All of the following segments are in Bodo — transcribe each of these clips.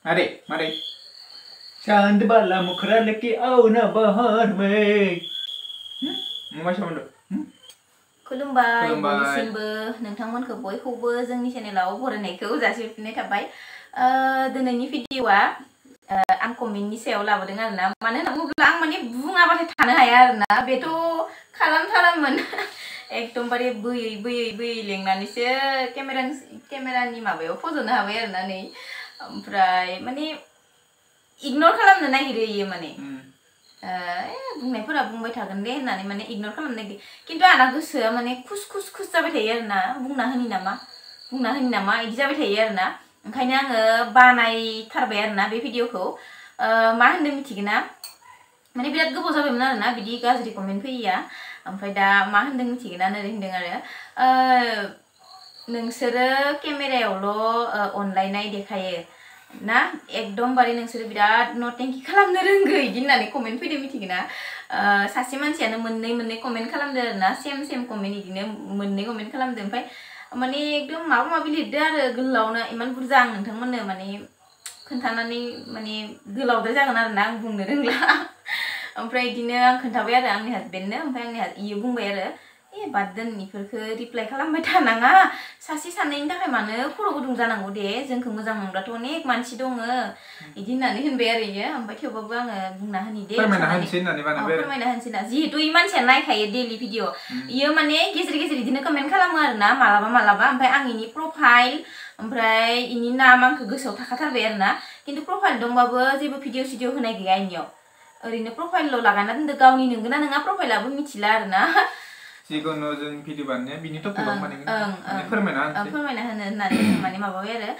मारे चांद बाला मुखरा लेके आओ ना बहार में मा सोमोन्दो खुलुमबाय बयनिसिमबो नोंथांमोनखौ बयखौबो जोंनि चेनेलाव बरायनायखौ जासिहरफिननाय थाबाय दिनैनि भिडिअआ आं कमेन्टनि सायाव लाबोदों आरोना मानो होनना बुङोब्ला आं माने बुङाबाथाय थानो हाया आरोना बेथ' खालामथारामोन एकदमबारे बोयै लेंनानैसो केमेरानि माबायाव फज'नो हाबाय आरोना नै ओमफ्राय माने इगनर खालामनो नागिरो इयो माने बुंनायफोरा बुंबाय थागोन दे होननानै माने इगनर खालामनो नागिरो किन्तु आंना गोसोआ माने खुस जाबाय थायो आरोना बुंना होनि नामा इदि जाबाय थायो आरोना ओंखायनो आङो बानायथारबाय आरोना बे भिडिअखौ मा होनदों मिथिगोना माने बिराद गोबाव जाबायमोन आरोना बिदि गाज्रि कमेन्ट फैया ओमफ्राय दा मा होनदों मिथिगोना ओरै होनदों आरो नोंसोरो केमेरायावल' अनलायनाय देखायो ना एकदमबारे नोंसोर बिराद नटेंकि खालामनो रोंगो इदि होननानै कमेन्ट फैदों मिथिगोना सासे मानसियानो मोननै कमेन्ट खालामदो आरोना सेम कमेन्ट इदिनो मोननै कमेन्ट खालामदो ओमफ्राय माने एकदम माबा माबि लिरदो आरो गोलावनो इमान बुरजा आं नोंथांमोननो माने खोन्थानानै माने गोलावद्राय जागोन आरोना आं बुंनो रोंला ओमफ्राय इदिनो आं खोन्थाबाय आरो आंनि हासबेन्डनो ओमफ्राय इयो बुंबाय आरो बाद दोन इफोरखो रिप्लाय खालामबाय थानाङा सासे सानैनि थाखाय मानो खर' गुदुं जानांगौ दे जोंखौ मोजां मोनग्राथ' अनेक मानसि दङ इदि होननानै होनबाय आरो इयो ओमफ्राय थेवबाबो आङो बुंना होनि दे फोरमायना होनसै ना जिहेतु इ मानसिया नायखायो डेलि भिडिअ इयो माने गेजेर इदिनो कमेन्ट खालामो आरोना मालाबा ओमफ्राय आं इनि प्रफाइल ओमफ्राय इनि नाम आंखौ गोसोआव थाखाथारबाय आरोना किन्तु प्रफाइल दंबाबो जेबो भिडिअ सिडिअ होनाय गैया इनियाव ओरैनो प्रफाइलल' लागायना दोनदो गावनि नंगौना नङा प्रफाइलाबो मिथिला आरोना जिखुनु जों भिडिअ बानायनाया बिनि टपिकआव माने फोरमायना होनो होननानै माने माबाबाय आरो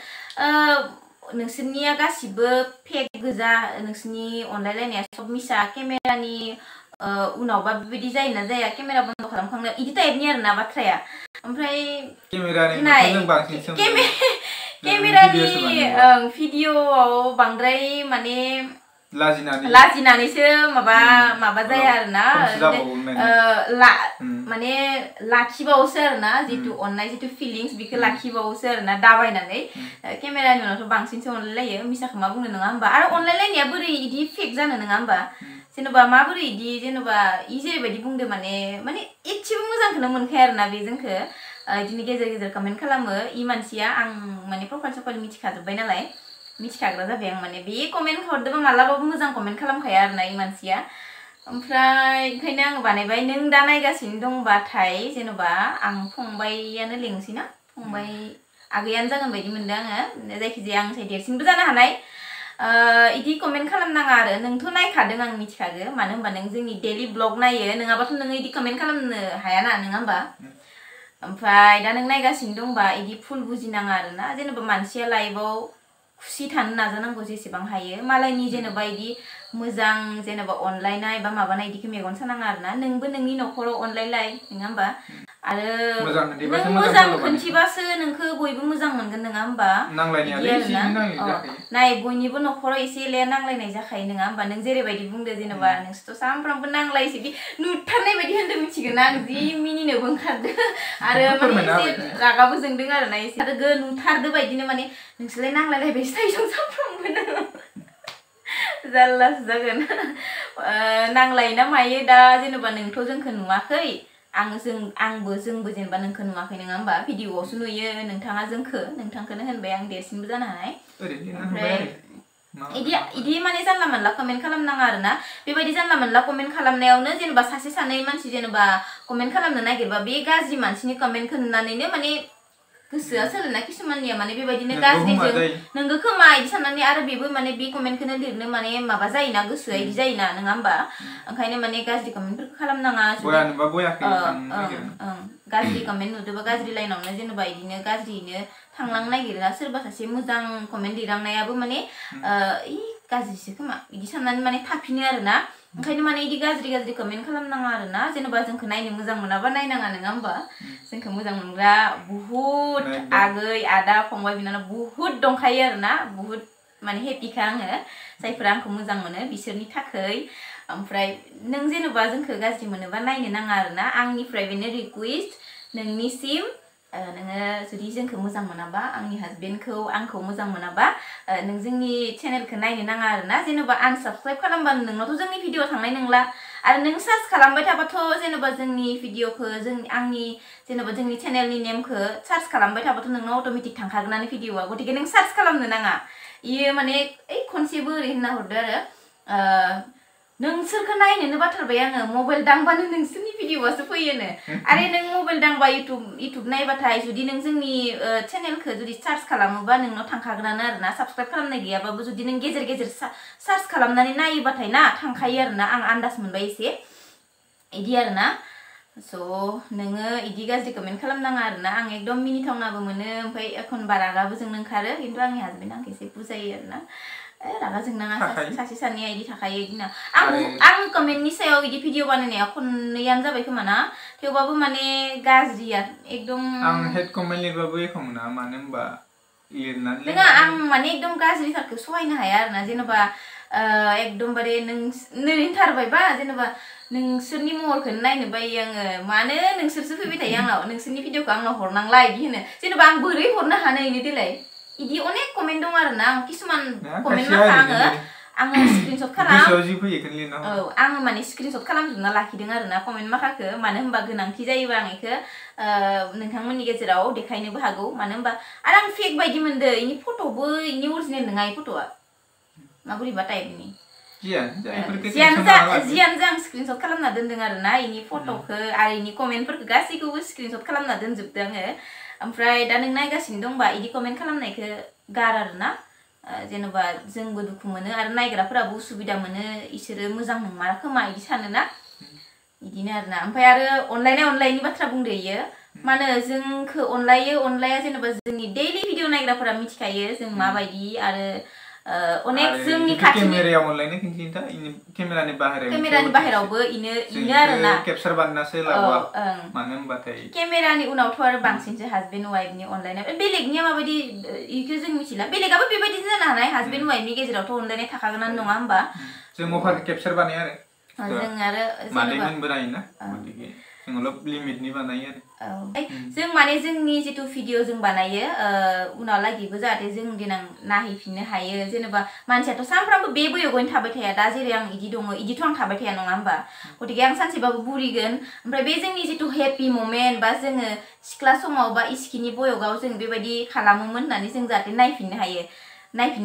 नोंसोरनिया गासिबो फेक गोजा नोंसोरनि अनलायलायनाया सब मिसा केमेरानि उनावबा बेबायदि जायोना जाया केमेरा बन्द खालामखांनो इदि टाइपनि आरोना बाथ्राया ओमफ्राय केमेरानि भिडिअआव बांद्राय माने लाजिनानैसो माबा जाया आरोना माने लाखिबावोसो आरोना जितु अननाय जितु फिलिंस बेखौ लाखिबावोसो आरोना दाबायनानै केमेरानि उनावथ' बांसिनसो अनलायलायो मिसाखौ मा बुंनो नङा होमबा आरो अनलायलायनाया बोरै इदि फेक जानो नङा होमबा जेनेबा माबोरै इदि जेनेबा इ जेरैबायदि बुंदो माने एसेबो मोजांखौनो मोनखाया आरोना बे जोंखौ इदिनो गेजेर कमेन्ट खालामो इ मानसिया आं माने प्रफाइल सफाइल मिथिखाजोब्बाय नालाय मिथिखाग्रा जाबाय आं माने बे कमेन्ट हरदोंबा मालाबाबो मोजां कमेन्ट खालामखाया आरोना इ मानसिया ओमफ्राय ओंखायनो आङो बानायबाय नों दा नायगासिनो दंबाथाय जेनेबा आं फंबायानो लेंसै ना फंबाय आगैयानो जागोन बायदि मोनदों आङो जायखिजाया आंनिफ्राय देरसिनबो जानो हानाय इदि कमेन्ट खालामनाङा आरो नोंथ' नायखादों आं मिथिखागो मानो होनबा नों जोंनि डेलि ब्लग नायो नङाबाथ' नोङो इदि कमेन्ट खालामनो हायाना नङा होमबा ओमफ्राय दा नों नायगासिनो दंबा इदि फुल बुजिनाङा आरोना जेनेबा मानसिया लाइफआव खुसि थानो नाजानांगौ जेसेबां हायो मालायनि जेनेबा इदि मोजां जेनेबा अनलायनाय बा माबानाय इदिखौ मेगन सानाङा आरोना नोंबो नोंनि न'खराव अनलायलाय नङा होमबा आरो नों मोजां खोन्थिबासो नोंखौ बयबो मोजां मोनगोन नङा होमबा नाय बयनिबो न'खराव एसे एले नांलायनाय जाखायो नङा होमबा नों जेरैबायदि बुंदो जेनेबा नोंसोरथ' सानफ्रामबो नांलायसै बि नुथारनाय बायदि होनदों मिथिगोन आं जि मिनिनोबो ओंखारदो आरो माने एसे रागाबो जोंदों आरोना एसे आरो नुथारदो बायदिनो माने नोंसोरलाय नांलायलायबायसो थायो सानफ्रामबो जारलासो जागोन नांलायोना मायो दा जेनेबा नोंथ' जोंखौ नुवाखै जोंबो जेनेबा नोंखौ नुवाखै नङा होमबा भिडिअआवसो नुयो नोंथांखौनो होनबाय आं देरसिनबो जानो हानाय ओमफ्राय इदि माने जानला मोनला कमेन्ट खालामनाङा आरोना बेबायदि जानला मोनला कमेन्ट खालामनायावनो जेनेबा सासे सानै मानसि जेनेबा कमेन्ट खालामनो नागिरबा बे गाज्रि मानसिनि कमेन्टखौ नुनानैनो माने गोसोआ सोलोना किसुमाननिया माने बेबायदिनो गाज्रिजों नोंगो खोमा इदि साननानै आरो बेबो माने बे कमेन्टखौनो लिरनो माने माबा जायोना गोसोआ इदि जायोना नङा होमबा ओंखायनो माने गाज्रि कमेन्टफोरखौ खालामनाङा गाज्रि कमेन्ट नुदोंबा गाज्रि लाइनावनो जेनेबा इदिनो गाज्रियैनो थांलांनो नागिरोना सोरबा सासे मोजां कमेन्ट लिरलांनायाबो माने गाज्रिसो खोमा इदि साननानै माने थाफिनो आरोना ओंखायनो माने इदि गाज्रि कमेन्ट खालामनाङा आरोना जेनेबा जोंखौ नायनो मोजां मोनाबा नायनाङा नङा होमबा जोंखौ मोजां मोनग्रा बुहुत आगै आदा फंबाय बिनानाव बुहुत दंखायो आरोना बुहुत माने हेपिखा आङो जायफोरा आंखौ मोजां मोनो बिसोरनि थाखाय ओमफ्राय नों जेनेबा जोंखौ गाज्रि मोनोबा नायनो नाङा आरोना आंनिफ्राय बेनो रिक्वेस्ट नोंनिसिम नोङो जुदि जोंखौ मोजां मोनाबा आंनि हासबेन्डखौ आंखौ मोजां मोनाबा नों जोंनि चेनेलखौ नायनो नाङा आरोना जेनेबा आनसाबस्क्राइब खालामबानो नोंनावथ' जोंनि भिडिअ थांनाय नंला आरो नों सार्च खालामबाय थाबाथ' जेनेबा जोंनि भिडिअखौ आंनि जेनेबा जोंनि चेनेलनि नेमखौ सार्च खालामबाय थाबाथ' नोंनाव अट'मेटिक थांखागोनानो भिडिअआ गतिके नों सार्च खालामनो नाङा इयो माने खनसेबो ओरै होनना हरदो आरो नोंसोरखौ नायनोनो बाथारबाय आङो मबाइल दांबानो नोंसोरनि भिडिअआसो फैयोनो आरे नों मबाइल दांबा इउटुब नायबाथाय जुदि नों जोंनि चेनेलखौ जुदि सार्च खालामोबा नोंनाव थांखागोनानो आरोना साबस्क्राइब खालामनाय गैयाबाबो जुदि नों गेजेर गेजेर सार्च खालामनानै नायोबाथाय ना थांखायो आरोना आं आन्दाज मोनबाय एसे इदि आरोना स' नोङो इदि गाज्रि कमेन्ट खालामनाङा आरोना आं एकदम मिनिथावनाबो मोनो ओमफ्राय एखनबा रागाबो जोंनो ओंखारो खिन्थु आंनि हासबेन्ड आंखौ एसे बुजायो आरोना रागा जोंनाङा सासे सानैया इदि थाखायो इदिना आं कमेन्टनि सायाव इदि भिडिअ बानायनाया खननैयानो जाबाय खोमा ना थेवबाबो माने गाज्रिया एकदम आं हेड कमेन्ट लिरबाबो एख' मोना मानो होनबा लिरनानै नङा आं माने एकदम गाज्रिथारखौ सहायनो हाया आरोना जेनेबा एकदमबारे नोंथारबायबा जेनेबा नोंसोरनि महरखौनो नायनो बायो आङो मानो नोंसोरसो फैबाय थायो आंनाव नोंसोरनि भिडिअखौ आंनाव हरनांला इदि होनो जेनेबा आं बोरै हरनो हानो इनो देलाय इदि अनेक कमेन्ट दं आरोना आं किसुमान कमेन्ट माखा आङो स्क्रिनशट खालाम आङो माने स्क्रिनशट खालामजोबना लाखिदों आरोना कमेन्ट माखाखौ मानो होनबा गोनांथि जायोबा आं इखौ नोंथांमोननि गेजेराव देखायनोबो हागौ मानो होनबा आरो आं फेक बायदि मोनदो इनि फट'बो इनि अरिजिनेल नङा इ फट'आ माबोरैबा टाइपनि जियानो जा आं स्क्रिनशट खालामना दोनदों आरोना इनि फट'खौ आरो इनि कमेन्टफोरखौ गासैखौबो स्क्रिनशट खालामना दोनजोबदों आङो ओमफ्राय दा नों नायगासिनो दंबा इदि कमेन्ट खालामनायखौ गार आरोना जेनेबा जोंबो दुखु मोनो आरो नायग्राफोराबो उसुबिदा मोनो इसोरो मोजां नङा खोमा इदि सानोना इदिनो आरोना ओमफ्राय आरो अनलायनायनि बाथ्रा बुंदो इयो मानो जोंखौ अनलाया जेनेबा जोंनि डेइलि भिडिअ नायग्राफोरा मिथिखायो जों माबायदि आरो अनेक जोंनि खाथिनि केमेरायाव अनलायनो खिन्थियोदा केमेरानि बाहेरावबो इनो आरोना केपचार बानायनासो लाबा मानो होनबाथाय केमेरानि उनावथ' आरो बांसिनसो हासबेन्ड वाइफनि अनलायनाय बेलेगनिया माबायदि इखौ जों मिथिला बेलेगाबो बेबायदिनो जानो हानाय हासबेन्ड वाइफनि गेजेरावथ' अनलायनाय थाखागोनानो नङा होमबा जों अफार केपचार बानायो आरो जों आरो मादैमोनबो नायोना जोंल' लिमिटनि बानायो आरो जों माने जोंनि जितु भिडिअ जों बानायो उनावलागिबो जाहाथे जों देनां नायहैफिननो हायो जेनेबा मानसियाथ' सानफ्रामबो बे बैयावनो थाबाय थाया दा जेरै आं इदि दङ इदिथ' आं थाबाय थाया नङा होमबा गतिके आं सानसेबाबो बुरिगोन ओमफ्राय बे जोंनि जितु हेपि मोमेन्ट बा जोङो सिख्ला समाव बा इस्किनि बयगाव जों बेबायदि खालामोमोन होननानै जों जाहाथे नायफिननो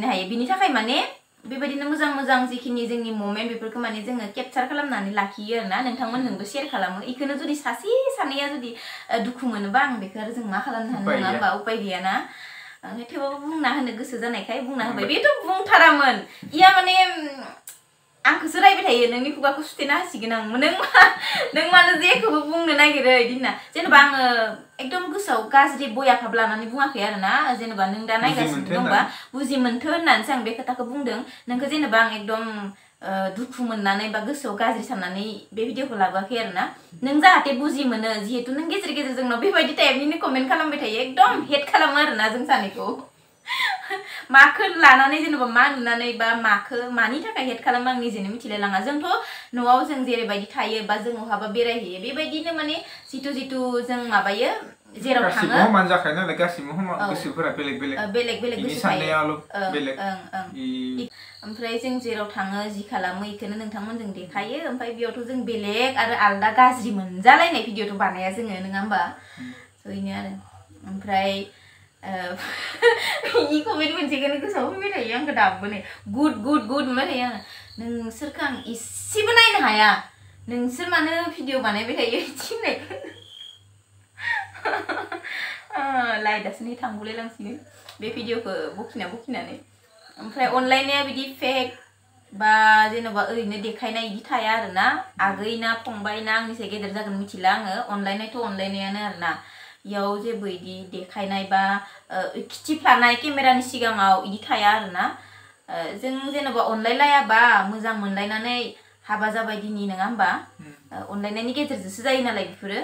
हायो बिनि थाखाय माने बेबायदिनो मोजां जिखिनि जोंनि मोमेन्ट बेफोरखौ माने जोङो केपचार खालामनानै लाखियो आरोना नोंथांमोनजोंबो शेयार खालामो इखौनो जुदि सासे सानैया जुदि दुखु मोनोबा आं बेखौ आरो जों मा खालामनो हानो नङा होमबा उपाय गैयाना थेवबाबो बुंना होनो गोसो जानायखाय बुंना होबाय बेथ' बुंथारामोन इया माने आंखौसो रायबाय थायो नोंनि खुगाखौ सुथेना होसिगोन आं नों मानो जेखौबो बुंनो नागिरो इदि होनना जेनेबा आङो एकदम गोसोआव गाज्रि बयाफाब लानानै बुङाखै आरोना जेनेबा नों दा नायगासिनो दंबा बुजि मोनथो होननानैसो आं बे खोथाखौ बुंदों नोंखौ जेनेबा आं एकदम दुखु मोननानै बा गोसोआव गाज्रि साननानै बे भिडिअखौ लाबोआखै आरोना नों जाहाथे बुजि मोनो जिहेतु नों गेजेर गेजेर जोंनाव बेबायदि टाइपनिनो कमेन्ट खालामबाय थायो एकदम हेट खालामो आरोना जों सानैखौ माखौ लानानै जेनेबा मा नुनानै बा मानि थाखाय हेट खालामो आं निजेनो मिथिलाय लाङा जोंथ' न'आव जों जेरैबायदि थायो बा जों बहाबा बेरायहैयो बेबायदिनो माने जितु जों माबायो जेराव थाङो गासिबो समान जाखायो नालाय गासिबो गोसोफोरा बेलेग साननायाल' बेलेग ओमफ्राय जों जेराव थाङो जि खालामो इखौनो नोंथांमोनजों देखायो ओमफ्राय बेयावथ' जों बेलेग आरो आलदा गाज्रि मोनजालायनाय भिडिअथ' बानाया जोङो नङा होमबा स' इनो आरो ओमफ्राय इ कमेन्ट मोनसेखौनो गोसोआव फैबाय थायो आंखौ दाबो नै गुड मोनबाय थायो आङो नोंसोरखौ आं इसेबो नायनो हाया नोंसोर मानो भिडिअ बानायबाय थायो इदि होननायखौ लाइटआसो नै थांगौलाय लांसिगोन बे भिडिअखौ बखिनानै ओमफ्राय अनलायनाया बिदि फेक बा जेनेबा ओरैनो देखायनाय इदि थाया आरोना आगै ना फंबाय ना आंनिसाय गेदेर जागोन मिथिला आङो अनलायनायथ' अनलायनायानो आरोना इयाव जेबो इदि देखायनाय बा खिथिफ्लानाय केमेरानि सिगाङाव इदि थाया आरोना जों जेनेबा अनलायलायाबा मोजां मोनलायनानै हाबा जाबाय दिनि नङा होमबा अनलायनायनि गेजेरजोंसो जायो नालाय बेफोरो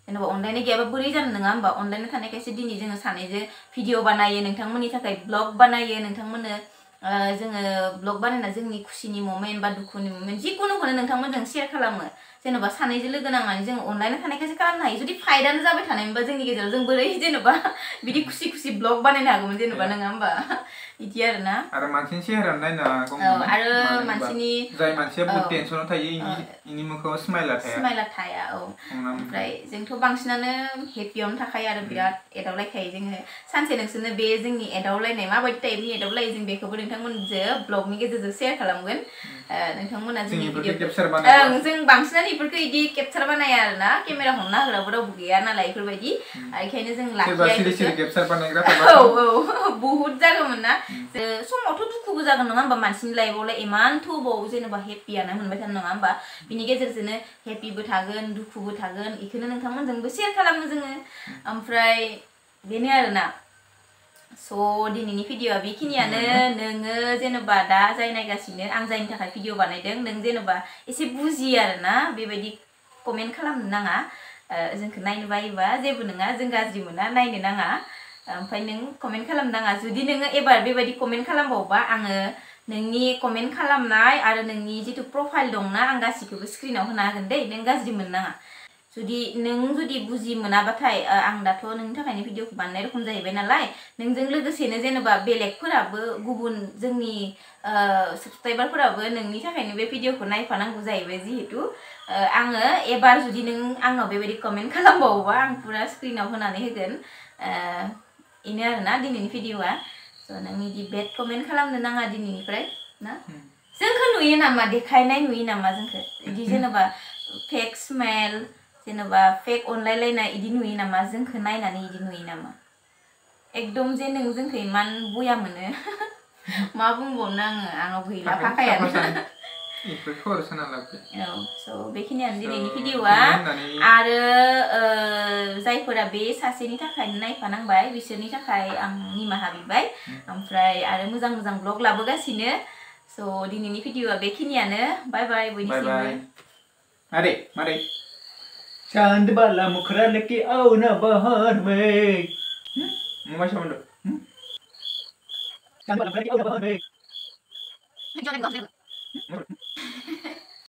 जेनेबा अनलायनाय गैयाबा बोरै जानो नङा होमबा अनलायनाय थानायखायसो दिनै जोङो सानैजों भिडिअ बानायो नोंथांमोननि थाखाय ब्लग बानायो नोंथांमोननो जोङो ब्लग बानायना जोंनि खुसिनि मोमेन्ट बा दुखुनि मोमेन्ट जिखुनुखौनो नोंथांमोनजों शेयार खालामो जेनेबा सानैजों लोगो नांनानै जों अनलाइन थानायखायसो खालामनो हायो जुदि फाइदानो जाबाय थानायमोनबा जोंनि गेजेराव जों बोरै जेनेबा बिदि खुसि खुसि ब्लग बानायनो हागौमोन जेनेबा नङा होमबा बिदि आरोना आरो मानसिनि सेहेरा नायनो आरो मानसिनि जाय मानसिया बहुत टेनसनाव थायो इनि मोखाङाव स्माइला थाया औ ओमफ्राय जोंथ' बांसिनानो हेपियावनो थाखायो आरो बिराद एदावलायखायो जोङो सानसे नोंसोरनो बे जोंनि एदावलायनाय माबायदि टाइपनि एदावलायो जों बेखौबो नोंथांमोनजों ब्लगनि गेजेरजों शेयार खालामगोन नोंथांमोना जोंनि भिडिअ जों बांसिनानो इफोरखौ इदि केपचार बानाया आरोना केमेरा हमना होग्राबो रावबो गैया नालाय इफोरबायदि बेखायनो जों लाखिया औ बहुत जागौमोन ना समावथ' दुखुबो जागोन नङा होमबा मानसिनि लाइफआवलाय इमान थोबाव जेनेबा हेपियानो मोनबाय थानो नङा होमबा बिनि गेजेरजोंनो हेपिबो थागोन दुखुबो थागोन इखौनो नोंथांमोनजोंबो शेयार खालामो जोङो ओमफ्राय बेनो आरोना स' दिनैनि भिडिअआ बेखिनियानो नोङो जेनेबा दा जाय नायगासिनो आं जायनि थाखाय भिडिअ बानायदों नों जेनेबा एसे बुजियो आरोना बेबायदि कमेन्ट खालामनो नाङा जोंखौ नायनो बायोबा जेबो नङा जों गाज्रि मोना नायनो नाङा ओमफ्राय नों कमेन्ट खालामनो नाङा जुदि नोङो एबार बेबायदि कमेन्ट खालामबावबा आङो नोंनि कमेन्ट खालामनाय आरो नोंनि जिथु प्रफाइल दंना आं गासिखौबो स्क्रिनाव होना होगोन दै नों गाज्रि मोननाङा जुदि बुजि मोनाबाथाय आं दाथ' नोंनि थाखायनो भिडिअखौ बानायनाय रखम जाहैबाय नालाय नोंजों लोगोसेनो जेनेबा बेलेगफोराबो गुबुन जोंनि साबसक्राइबारफोराबो नोंनि थाखायनो बे भिडिअखौ नायफानांगौ जाहैबाय जिहेतु आङो एबार जुदि नों आंनाव बेबायदि कमेन्ट खालामबावोबा आं पुरा स्क्रिनाव होनानै होगोन बेनो आरोना दिनैनि भिडिअआ स' नों बिदि बेड कमेन्ट खालामनो नाङा दिनैनिफ्राय ना जोंखौ नुयो नामा देखायनाय नुयो नामा जोंखौ बिदि जेनेबा फेक स्माइल जेनेबा फेक अनलायलायनाय इदि नुयो नामा जोंखौ नायनानै इदि नुयो नामा एकदम जे नों जोंखौ इमान बया मोनो मा बुंबावनो आंनाव गैला फाखायानो औ स' बेखिनियानो दिनैनि भिडिअआ आरो जायफोरा बे सासेनि थाखायनो नायफानांबाय बिसोरनि थाखाय आं निमाहा बिबाय ओमफ्राय आरो मोजां मोजां ब्लग लाबोगासिनो स' दिनैनि भिडिअआ बेखिनियानो बाय बाय बयनिसिमबो मारे चांद बाला मुखरा लेके आओ ना बहार में मम्मा शब्द चांद बाला मुखरा लेके आओ ना बहार में